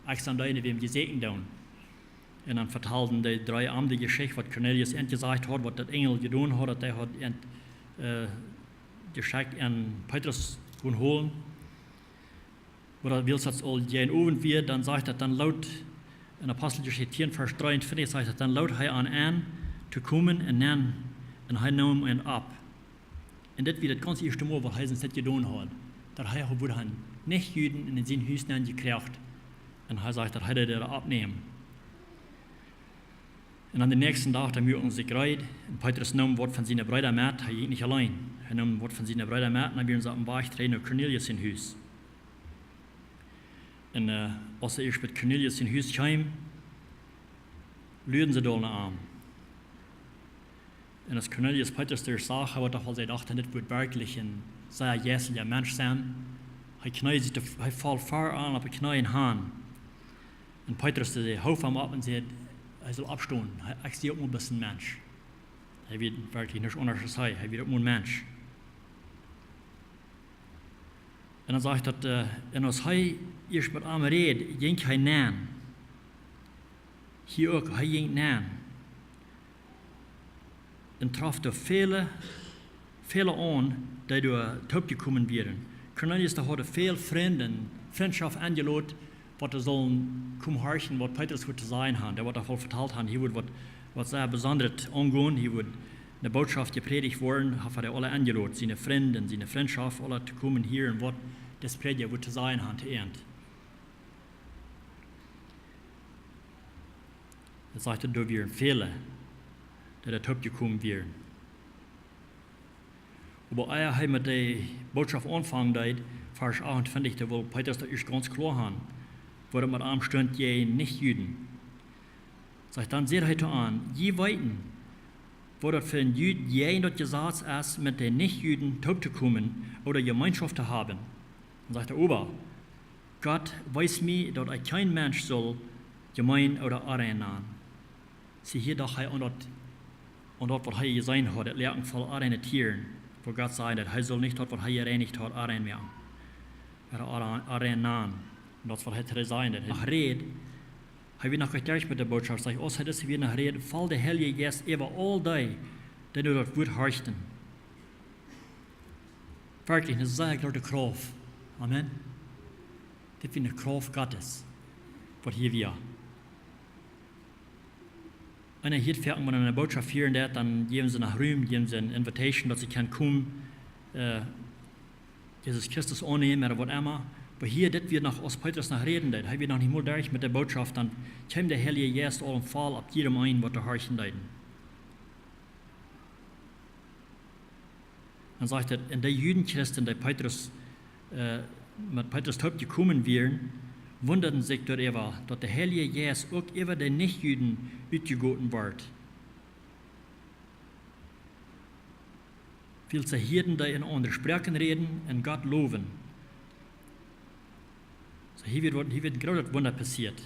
Ekj sie dee, no wäm jie säkjen doonen. Un dan vetalden dee dree am de Jeschicht, waut Kornelius an jesajcht haud, waut daut Enjel jedonen haud, daut hee haud an, äh, jeschekjt, an Petrus kunn holen. Ooda wiels daut aul jäajen Owent wia, dan sajcht daut, dan lood, en Aposteljeschicht tieen, Varsch dreeuntwintich, sajcht daut, dan lood hee an en to komen un nenn, un hee neem an opp. Un dit wia daut gaunz ieeschte Mol, waut hee sest dit jedonen haud. Daut hee haud, wudd hee nich Juden en sien Hus nenn jekjräajen. Un hee sajcht, daut hee dee doa oppneem. Un aun dän näakjsten Dach, dan muaken see sikj reed. Un Petrus neem waut von siene Breeda met, hee jinkj nich auleen. Hee neem waut von siene Breeda met, un dan wieren see oppem Wajch trigj no Kornelius sien Hus. Un, äh, aus see ieescht bie Kornelius sien Hus kjeemen, luaden see doa no am. Un aus Kornelius Petrus doa sach, hee haud doch aul, see dochten, dit woat werkjlich een sea jeistelja Mensch sennen. Hee kjneed sikj, hee foll ver am opp de Kjneeen han. Un Petrus, dee hoof am opp un säd, hee sull oppstonen. Hee, ekj sie uk mau bloos een Mensch. Hee wia werkjlich nuscht aundasch aus hee. Hee wia uk mau een Mensch. Un dan sajcht daut, äh, un aus hee ieescht met am räd, jinkj hee nenn. Hia uk, hee jinkj nenn. Un trof doa väle, väle aun, dee doa toopjekomen wieren. Kornelius, dee haud väl Frind un Frintschoft enjelot, waut doa sullen komen horchen, waut Petrus wudd to sajen han. Dee wudd doa väl vetalt han, hia wudd waut, waut sea Besondret aungonen, hia wudd eene Bootschoft jeprädicht woaren, haft hee dee aule enjelot, siene Frind un siene Frintschoft, aule to komen hieren, waut dis Prädja wudd to sajen han to an. Daut sajcht, doa wieren väle, dee doa toopjekomen wieren. Oba ea hee met de Bootschoft aunfangen deed, Varsch achtuntwintich, doa wull Petrus daut ieescht gaunz kloa han, woo daut met am stunt jäajen Nich-Juden. Sajcht, dan säd hee to an: Jie weeten, woo daut fa een Jud jäajen daut Jesaz es, met de Nich-Juden toop to komen ooda Jemeenschoft to haben. Dan sajcht hee: Oba Gott wees mie, daut ekj kjeen Mensch sull jemeen ooda onrein nanen. See, hia docht hee aun daut, aun daut, waut hee jeseenen haud, daut Läaken voll onreine Tieren, wua Gott säd, daut hee sull nich daut, waut hee jereinicht haud, onrein moaken. Ooda onrein, onrein nanen. Un daut es, waut hee to säden haud. Noch räd, hee wia noch nich derch met de Bootschoft, sajcht, aus hee dit wia noch räd, foll de Heilje Jeist äwa aul dee, dee no daut Wuat horchten. Werkjlich eene sea groote Krauft. Amen. Dit wia eene Krauft Gottes, waut hia wia. Un hee hieet foaken, wan eena eene Bootschoft hieren deed, dan jäwen see noch Rum, jäwen see eene Invitation, daut see kjennen komen, äh, Jesus Christus aunnämen ooda waut emma. Oba hia, dit wia noch, aus Petrus noch räden deed, hee wia noch nich mol derch met de Bootschoft, dan kjeem de Heilje Jeist aul en foll opp jiedem eenen, waut doa horchen deeden. Dan sajcht et, un de Judenchristen, dee Petrus, äh, met Petrus toop jekomen wieren, wundaden sikj doaräwa, daut de Heilje Jeist uk äwa de Nich-Juden utjegoten wort. Wiels see hieeden dee en aundre Sproaken räden un Gott lowen. Soo, hia wia waut, hia wia een grootet Wunda passieet.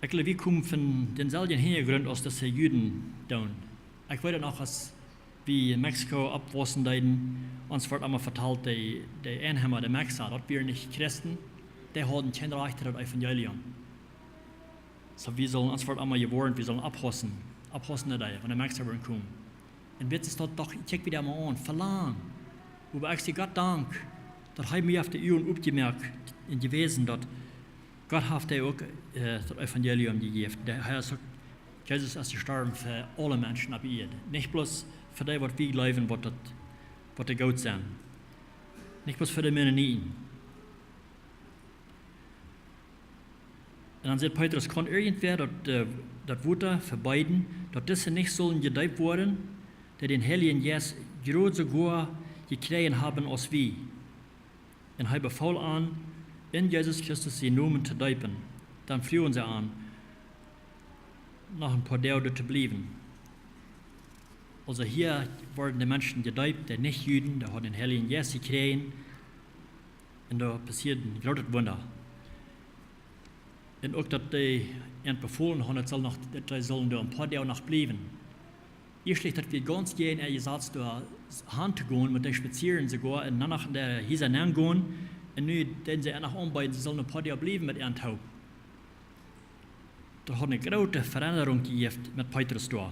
Ekj jleew, wie komen von dänselwjen Hinjagrunt aus dise Juden doonen. Ekj weet noch, aus wie en Mexiko oppwaussen deeden, ons wort emma vetalt, de, de Enheima, de Mexa, daut wieren nich Christen, dee hauden kjeen Rajcht to daut Evangelium. Soo, wie sullen, ons wort emma jewoarnt, wie sullen oppaussen, oppaussen no dee, wan de Mexa wudden komen. Un wiels daut doch, kjikj, wie daut mau aun, velang. Oba ekj saj Gott Dank, daut hee mie haft de Uagen opjemoakt un jewäsen, daut Gott haft dee uk, äh, daut Evangelium jejäft. Dee, hee es uk, Jesus es jestorwen fa aule Menschen opp Ieed. Nich bloos fa dee, waut wie jleewen, waut daut, waut dee goot sent. Nich bloos fa de Mennoniten. Un dan sajcht Petrus: Kaun irjentwäa daut, äh, daut Wota vebeeden, daut dise nich sullen jedeept woaren, dee dän Heiljen Jeist jrod soo goot jekjräajen haben aus wie? Un hee befool an, en Jesus Christus sienen Nomen to deepen. Dan fruagen see an, noch een poa Doag doa to bliewen. Aulsoo hia worden de Menschen jedeept, de nich Juden, dee hauden dän Heiljen Jeist jekjräajen. Un doa passieed een grootet Wunda. Un uk daut dee an befolen hauden, daut sull noch, daut dee sullen doa een poa Doag noch bliewen. Ieescht daut wia gaunz jäajen äa Jesaz doa han to gonen, met dee spazieren soogoa, un dan noch en de Hiesa nenn gonen. Un nu deeden see an noch aunbeeden, see sullen een poa Doag bliewen met an toop. Daut haud eene groote Veendrunk jejäft met Petrus doa.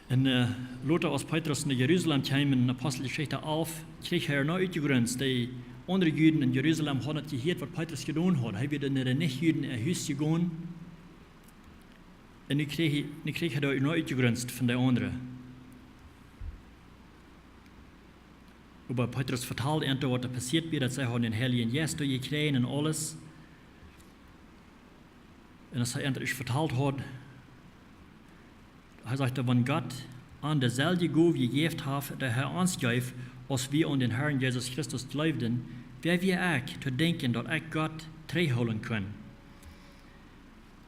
Un, äh, lota, aus Petrus no Jerusalem kjeem, en Aposteljeschicht alf, kjrieech hee noch utjegrunzt. De aundre Juden en Jerusalem hauden daut jehieet, waut Petrus jedonen haud. Hee wia no de Nich-Juden äa Hus jegonen. Un nu kjrieech hee, nu kjrieech hee doa noch utjegrunzt von de aundre. Oba Petrus vetald an, waut doa passieet wia, daut see hauden dän Heiljen Jeist doa jekjräajen un aules. Un aus hee an vetalt haud, hee sajcht: Wan Gott an deeselwje Gow jejäft haft, dee hee ons jeef, aus wie aun dän Herrn Jesus Christus jleewden, wäa wia ekj to denkjen, daut ekj Gott trigjhoolen kunn?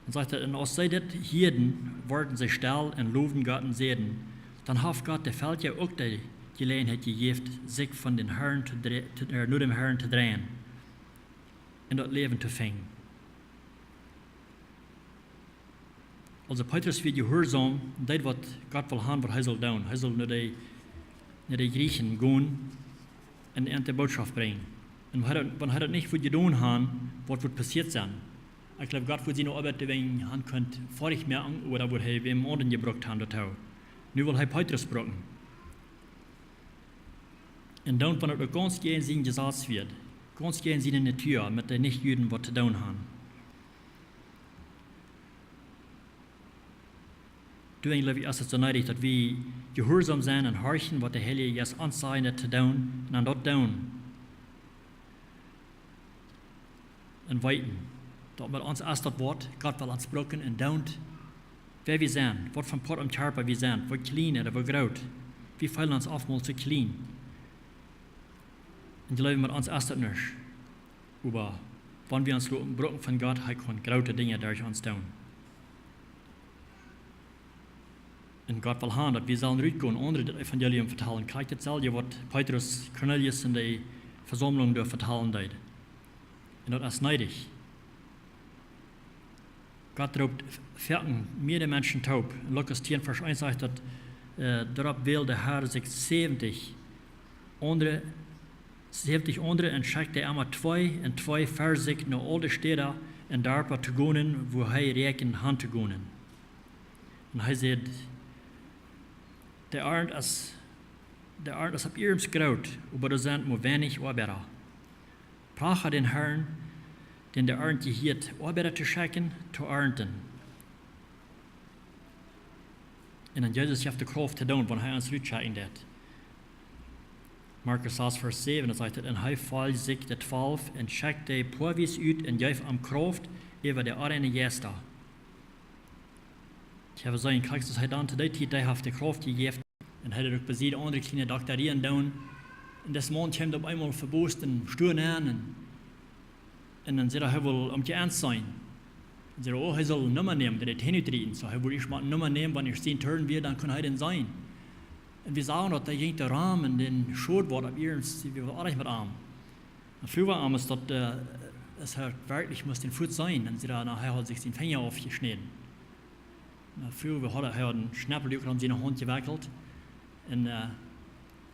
Dan sajcht hee: Un aus see dit hieeden, worden see stell un lowden Gott un säden: Dan haft Gott de Velkja uk de Jeläajenheit jejäft, sikj von dän Herrn to dre-, to, äh, no däm Herrn to dreien un daut Läwen to finjen. Aulsoo Petrus wia jehuarsom, deed waut Gott wull han, waut hee sull doonen. Hee sull no de, no de Jrieechen gonen un an de Bootschoft brinjen. Un wan hee daut, wan hee daut nich wudd jedonen han, waut wudd passieet sennen? Ekj jleew, Gott wudd siene Oabeit doawäajen han kunt foadich moaken, ooda wudd hee wäm aundren jebrukt han doatoo. Nu wull hee Petrus brucken. Un dan, wan daut uk gaunz jäajen sien Jesaz wia, gaunz jäajen siene Natua, met de Nich-Juden waut to doonen han. Doawäajen jleew ekj, es et soo needich, daut wie jehuarsom sent un horchen, waut de Heilje Jeist ons sajcht to doonen, un dan daut doonen. Un weeten, daut met ons es daut Wuat, Gott well ons brucken un doonen, wäa wie sent, waut fa een Poat aum Kjarpa wie sent, woo kjlien ooda woo groot. Wie feelen ons oftmols soo kjlien. Un jleewen, met ons es daut nuscht. Oba wan wie ons loten brucken von Gott, hee kaun groote Dinja derch ons doonen. Un Gott well han, daut wie sellen rutgonen, aundre daut Evangelium vetalen. Krakjt daut selwje, waut Petrus Kornelius en de Vesaumlunk doa vetalen deed. Un daut es needich. Gott roopt foaken mea Menschen toop. En Lukas tieen, Varsch eent sajcht daut, äh, doaropp wäld de Herr sikj säwentich aundre, säwentich aundre un schekjt dee emma twee un twee ver sikj no aul de Städa un Darpa to gonen, wua hee räakjend han to gonen. Un hee säd: De Arnt es, de Arnt es opp ieescht groot, oba doa sent mau weinich Oabeida. Pracha dän Herrn, dän de Arnt jehieet, Oabeida to schekjen, to arnten. Un dan Jesus jeft de Krauft to doonen, wan hee ons rutschekjen deit. Markus sas, Varsch säwen, doa sajcht et: Un hee foljd sikj de Twalw un schekjt dee poawies ut un jeef an Krauft äwa de onreine Jeista. Tja, wie seenen, krakjt soo aus hee dan to dee Tiet, dee haft de Krauft jejäft. Un hee deed uk bie siene aundre kjliene Doktareejen doonen. Un dis Maun kjeem opp eemol veboost un stuak aun un, un dan säd hee, hee wull am jehieet sennen. Un säd: "Oh, hee saul eene Numma nämen, daut hee nich rieten." Soo, hee wudd ieescht mol eene Numma nämen, wan hee sien Turn wia, dan kunn hee dän seenen. Un wie sagen daut, hee jinkj doa rom un dän Schot wort opp ieescht, wia waut oajch met am. Un fru wia aules daut, äh, es hee werkjlich must dän Foot seenen. Un säd hee, na, hee haud sikj sienen Finja aufjeschnäden. Na, fru, wie hauden, hee haud een Schneppeldüak om siene Haunt jewekjelt. Un, äh,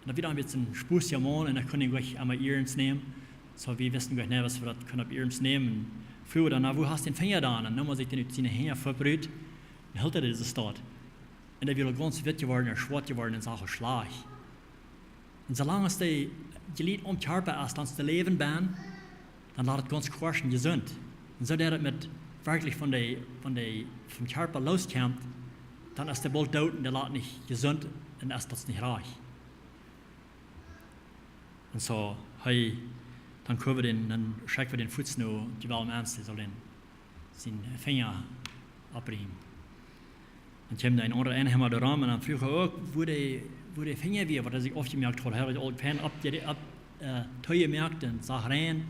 un daut wia dan een bät een spusiga Maun un hee kunn am nich emma iernst nämen. Soo, wie wisten nich, waut wie daut kunnen opp iernst nämen. Un fru dan: "Na, woo hast dän Finja dan?" Un dan neem hee sikj dän ut siene Henj, fupp rut, un hilt dän soo doa. Un dee wia aul gaunz witt jeworden un schwoat jeworden un sach schlajcht. Un soo lang aus dee Jlied aum Kjarpa es, dan es daut Läwen bennen, dan lat et gaunz kort un jesunt. Un soo daut et met werkjlich von dee, von dee, vom Kjarpa loskjemt, dan es dee boolt doot un dee lat nich jesunt un es daut nich rajcht. Un soo, hee, dan kunn wie dän, dan schekjt wie dän Foot no, dee wia aum ieeschten, dee saul dän, sienen Finja aufbrinjen. Dan kjeem een aundra Enheimer doa rom un dan fruach hee uk, woo dee, woo dee Finja wia, waut hee sikj aufjemoakt haud. Hee haud aul fein opp, opp, äh, toojemoakt un sach rein.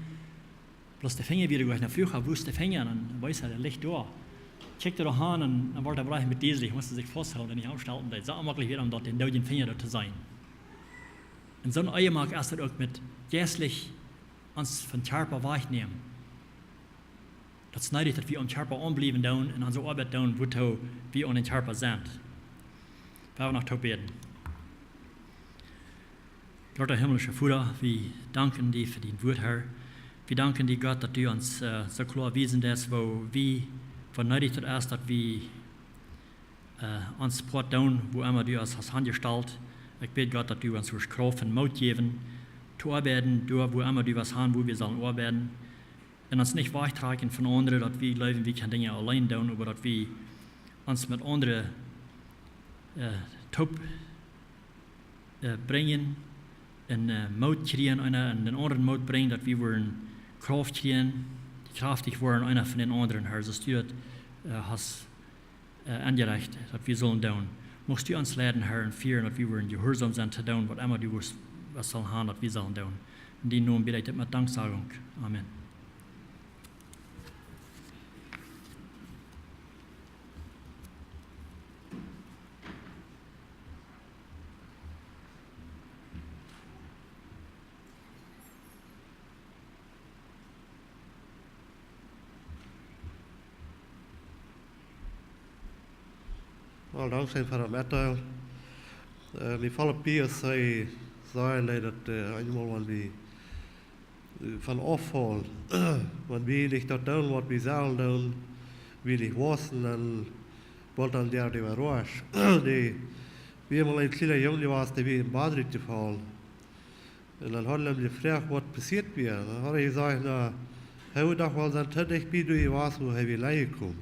Bloos dee Finja wia doa nich. Dan fruach hee: "Woo es dee Finja?" Un dan wees hee: "Dee licht doa." Kjikjt hee doa han un dan wort hee brakjt met dee, must sikj fausthoolen un nich aufstalen. Daut sach aunmoaklich wia, om daut dän doodjen Finja doa to seenen. Un soo een Enjemak es daut uk met jeistlich ons vom Kjarpa wajchnämen. Daut es needich, daut wie aum Kjarpa aunbliewen doonen un onse Oabeit doonen, wuatoo wie aun dän Kjarpa sent. Wie wellen noch toop bäden. Groota himmlischa Voda, wie danken die fa dien Wuat, Herr. Wie danken die, Gott, daut du ons, äh, soo kloa wiesen deist, woo wie, woo needich daut es, daut wie, äh, ons Poat doonen, woo emma du ons hast aunjestalt. Ekj bäd, Gott, daut du ons wurscht Krauft un Moot jäwen, to oabeiden, doa, woo emma du waut hast, woo wie sellen oabeiden. Un ons nich wajchtrakjen von aundre, daut wie jleewen, wie kjennen Dinja auleen doonen, oba daut wie ons met aundre, äh, toop, äh, brinjen un, äh, Moot kjrieen, eena, un dän aundren Moot brinjen, daut wie woaren Krauft kjrieen, kjraftich woaren, eena von dän aundren, Herr, soo aus du daut, äh, hast, äh, aunjerecht, daut wie sellen doonen. Muchst du ons leiden, Herr, un fieren, daut wie woaren jehuarsom sennen to doonen, waut emma du wurscht, waut sellen haben, daut wie sellen doonen. En dienen Nomen bäd ekj dit met Danksagung. Amen. Well, dankscheen fa daut metdeelen. Äh, mie felt opp bie, aus see säd, daut, äh, eenmol, wan wie, äh, von auffaulen, wan wie nich daut doonen, waut wie sellen doonen, wie nich wausen, dan woat dan dee äwaroascht. Dee, wie haben een kjliena Jung jewast, dee wia em Bad rutjefaulen. Un dan haud hee am jefroacht, waut passieet wia. Dan haud hee jesajcht, na, hee wudd doch woll sennen to dicht bie doa jewast, wua hee wia lenjen jekomen.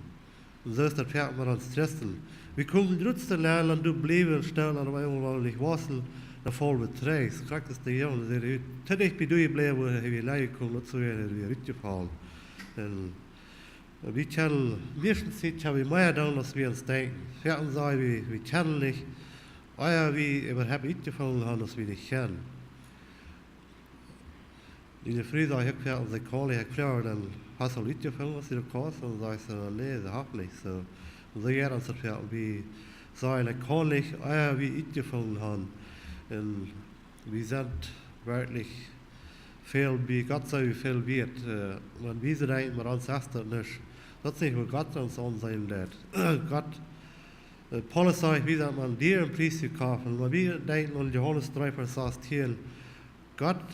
Un soo es daut foaken met ons Christen. Wie komen jrod to lenjen, dan doa bliewen un stonen, un opp eemol, wan wie nich wausen, dan faulen wie trigj. Krakjt aus dee Jung, dee to dicht bie doa jebläwen, wua hee wia lenjen jekomen, daut es wua hee wia rutjefaulen. Un wie kjennen, mieeschtens nich, kjenn wie mea doonen, aus wie ons denkjen. Foaken saj wie, wie kjennen nich, ea wie äwahaupt utjefungen haben, daut wie nich kjennen. Miene Fru sajcht, ekj foaken, see kaun nich, ekj froag, dan: "Hast du aul utjefungen, aus du daut kaust?" Dan sajcht see: "Nä, see haft nich." Soo, un soo jeit ons daut foaken, wie sajen, ekj kaun nich, ea wie utjefungen haben. Un wie sent werkjlich väl, bie Gott sent wie väl wieet. Äh, wan wie soo denkjen, met ons es daut nuscht. Daut es nich, woo Gott ons aunseenen deit. Gott, äh, Paulus sajcht, wie sent met een dieren Pries jekoft. Un wan wie denkjen aun Johanes dree Varsch sastieen, Gott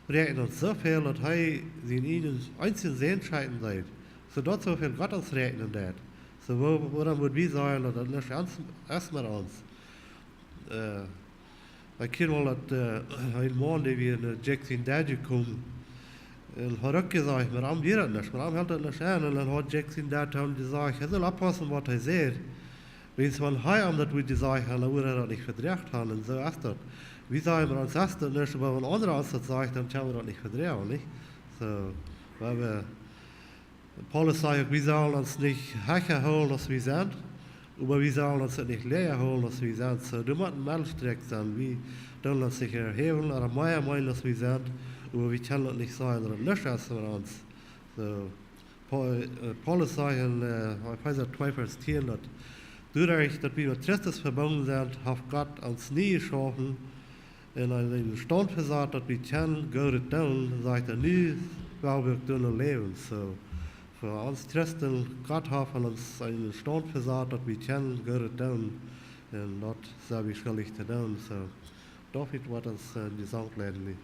räakjent ons soo väl, daut hee sienen eenen eensjen Sän schekjen deed, soo daut soo väl Gott ons räakjnen deit. Soo, woo-, wuarom wudd wie sajen, daut daut nuscht es, es met ons? Äh, ekj kjann woll daut, äh, een Maun, dee wia no Jack sien Dad jekomen, un haud uk jesajcht, met am wia daut nuscht, met am hilt daut nuscht aun. Un dan haud Jack sien Dad to am jesajcht, hee saul oppaussen, waut hee sajcht. Wiels wan hee am daut wudd jesajcht haben, dan wudd hee daut nich vedroagen haben. Un soo es daut. Wie sajen, met ons es daut nuscht, oba wan aundre ons daut sajen, dan kjenn wie daut nich vedroagen, nich? Soo, wiels wie Paulus sajcht uk, wie sellen ons nich hecha hoolen, aus wie sent, oba wie sellen ons uk nich läaja hoolen, aus wie sent. Soo, doa mott een Meddelstreck sennen. Wie doonen ons nich erhäwen, ooda mea meenen, aus wie sent, oba wie kjennen uk nich sajen, daut daut nuscht es met ons. Soo, Pau-, äh, Paulus sajcht en, äh, Efeesa twee Varsch tieen, daut doaderch daut wie met Christus vebungen sent, haft Gott ons nie jeschaufen un ons en eenen Staunt vesat, daut wie kjennen Goodet doonen, sajcht hee, nu well wie uk doonen läwen. Soo, fa ons Christen, Gott haft ons en eenen Staunt vesat, daut wie kjennen Goodet doonen. Un daut sent wie schuldich to doonen. Soo, David woat ons, äh, dän Sank leiden nu.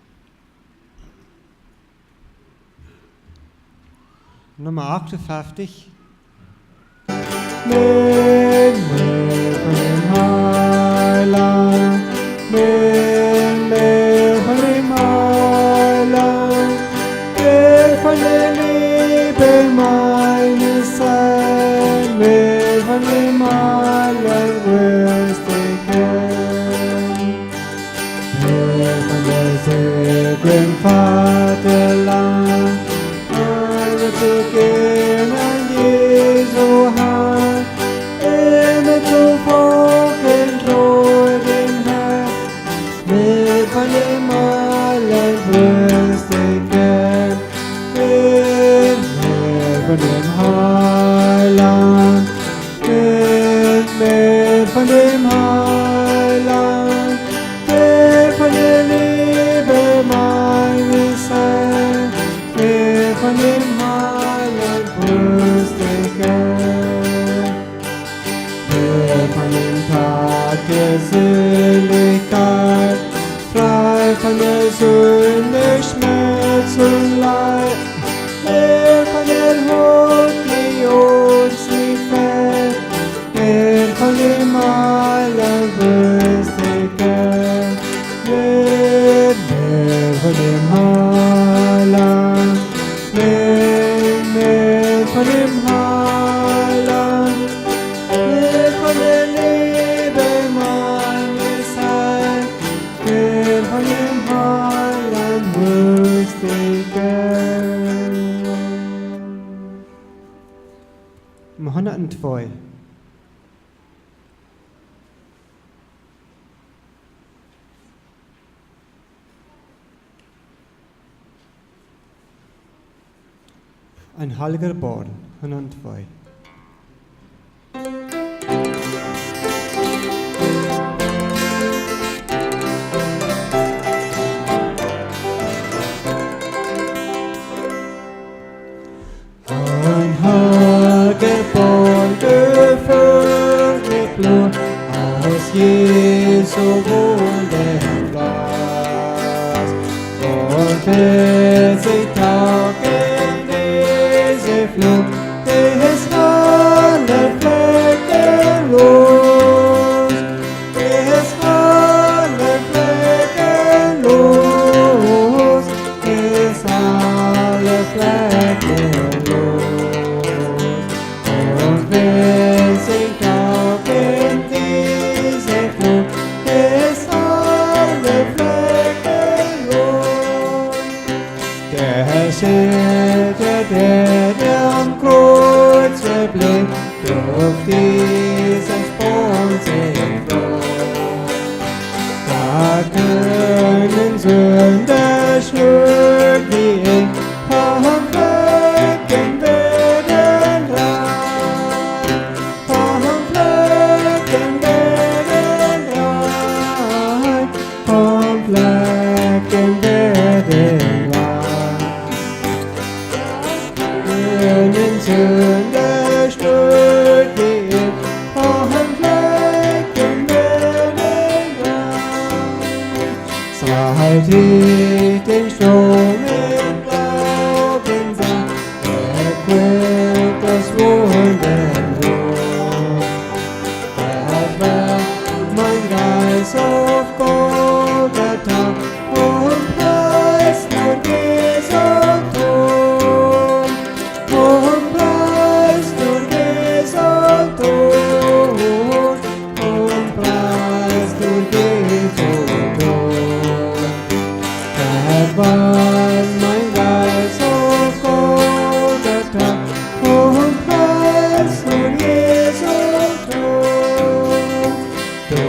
Numma achtunfeftich. Mehr, mehr von dem Heiland, mehr, mehr von dem Heiland, mehr von der Liebe meines Herrn, mehr von dem Heiland wüsste ich gern. Mehr von der Segel im Vaterland, alle zu gehen an Jesu Hand, immer zu folgen treu dem Herrn. Mehr von dem Heiland wüsste ich gern, mehr, mehr von dem Heiland, mehr, mehr von dem Heiland, mehr von der Liebe meines Herrn, mehr von dem Heiland wüsste ich gern. Mehr von dem Tag der Seligkeit, frei von der Sünde, Schmerz und Leid, mehr von der Hoffnung, die uns nie fehlt, mehr von dem Heiland wüsste ich gern. Mehr, mehr von dem Heiland, mehr, mehr von dem Heiland, mehr von der Liebe meines Herrn, mehr von dem Heiland wüsste ich gern. Numma hundat twee. Een heilja Boajch, hundat twee. Een heilja Boajch, erfüllt mit Glanz, aus Jesu Wunderplatz. Und wer sich tauft in diese Flut, der ist von der Flecken los. Der ist von der Flecken los, ist alle Flecken los. Und wer sich tauft in diese Flut, ist alle Flecken los. Der Erlöser, der am Kreuz verblieb, durfte diesen Sporn sich freuen. Da können Sünder schlüpfen wie ich, vom Flecken werden rein. Vom Flecken werden rein, vom Flecken werden rein. Können Sünder schlüpfen wie ich, vom Flecken werden rein. Seit ich den Sturm im Glauben sah, erklingt das Wunder. Erwacht mein Geist auf Golgatha und preist nun diesen Tod. Und preist nun diesen Tod. Und preist nun diesen Tod. Erwacht mein Geist auf Golgatha und preist nun diesen Tod. Du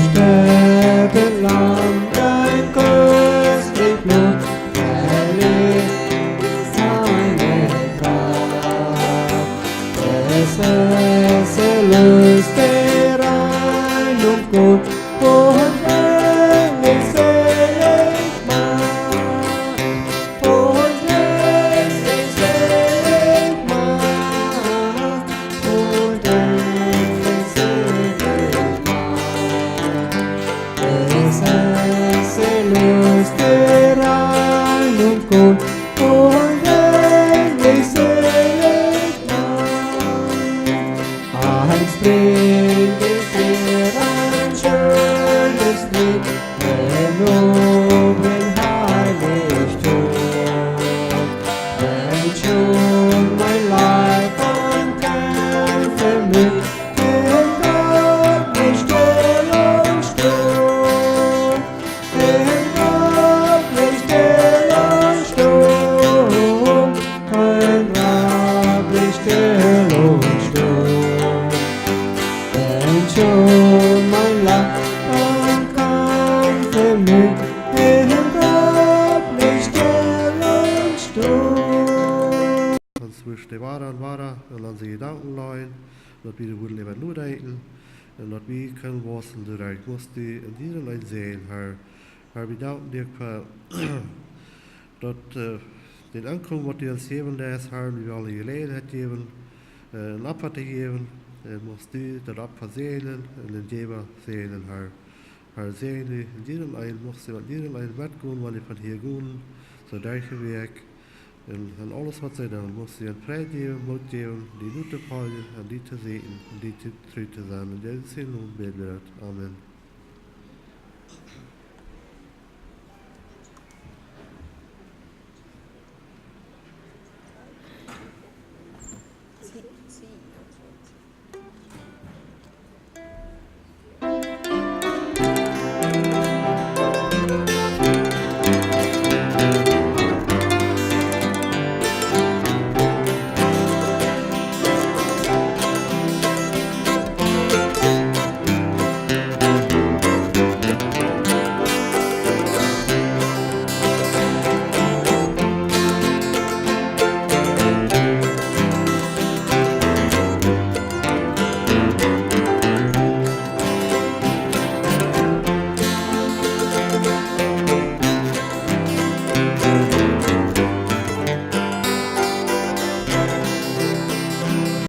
Sterbelamm, dein köstlich Blut verliert seine Kraft. onse Jedanken lajen, daut wie de Wieed äwa nodenkjen, un daut wie kjennen wausen doaderch. Muchst du en jieda een säajnen, Har. Har, wie danken die fa daut, dän Enkomen, waut du ons jäwen deist, Har. Wie wellen Jeläajenheit jäwen, een Opfa to jäwen, un muchst du daut Opfa säajnen un dän Jäwa säajnen, Har. Har, säajen du en jieda een, muchst du met jieda een metgonen, wan dee von hia gonen, soo derch de Wäakj, un en aules, waut see doonen, muchst du an Fräd jäwen, Moot jäwen, die notofoljen un die to sieekjen un die tru to sennen. En Jesus sienen Nomen bäd wie daut. Amen.